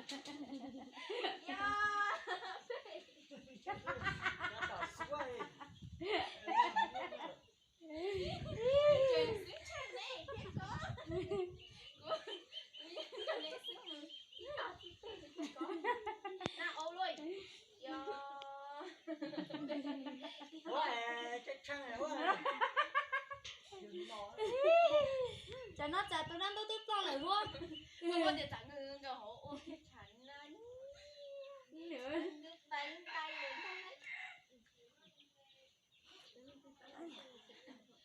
Tsam no tsam tus dab ntub twb ploj lawm huab.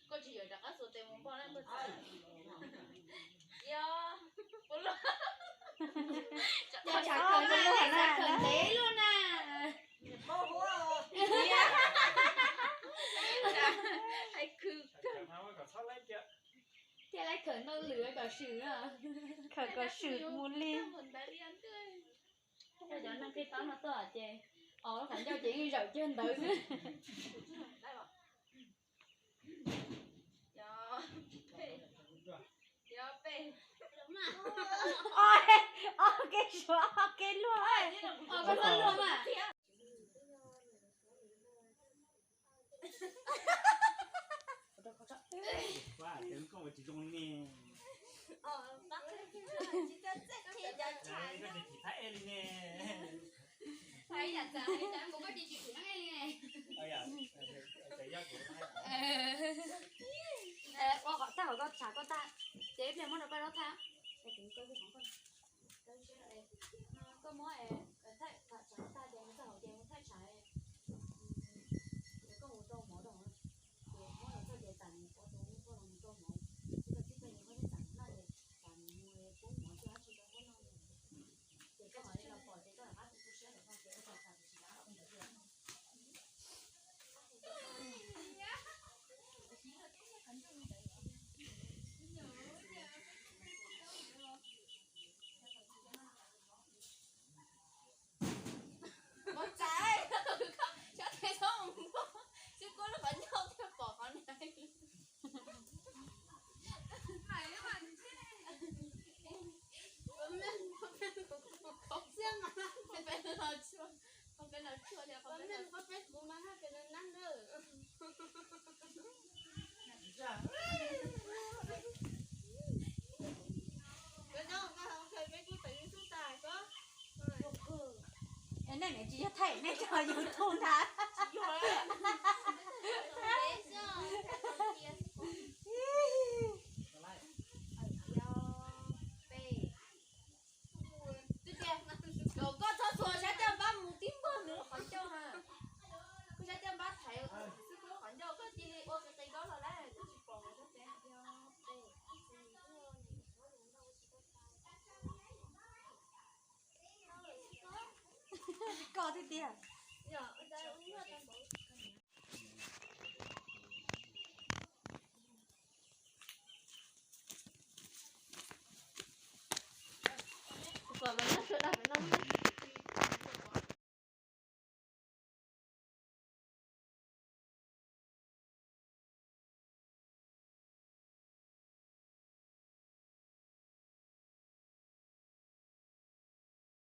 Koj tsis yuav rov qab xuas tes mus npog na koj txiv. Yog, puas luaj? Tsam khaws no tsam khaws ntev luaj na. Hais khwv kawg. Thiaj li khaws ntau lwm kom swm na. Khaws kom swm mus li. Cov neeg qhib tob no tuaj ces, o, qhov ncauj ces yeej zaum cuag ntawd xwb. Ob kev suav, ob kev luag. Koj tsis tsis thab ej li ne. Ua qhov tag hauv koj tshav koj tag, ces ib pliag muab rau paj zaub thab. Koj muab thaij tshav koj tag ces mus txog hauv ces mus thaij tshav. Ces koj mus rau mov rau, ces muab los txog ces tam mus ua rau mus rau mov, ces koj txib koj niam koj txib tam mus noj ces tam mus pub mov tso dab tsi rau huab noj. Ces koj mam li los pom ces koj rov qab tu tu siab ntawm no ces ua tau tshav tsis tau ntawd li. Mov txav, xyov tes txhob mus npog, xyov kua lub qhov ncauj thiaj pom qhov niag. Nej niam tsis yog thaij nej cov YouTube ntag. Koj txhob xuas sab caj npab mus tib npog nws lub qhov ncauj na. Koj sab caj npab thaiv xwb koj lub qhov ncauj, koj cia li ua qis qis koj los lawm twb tsis pom. Koj thiab tiag.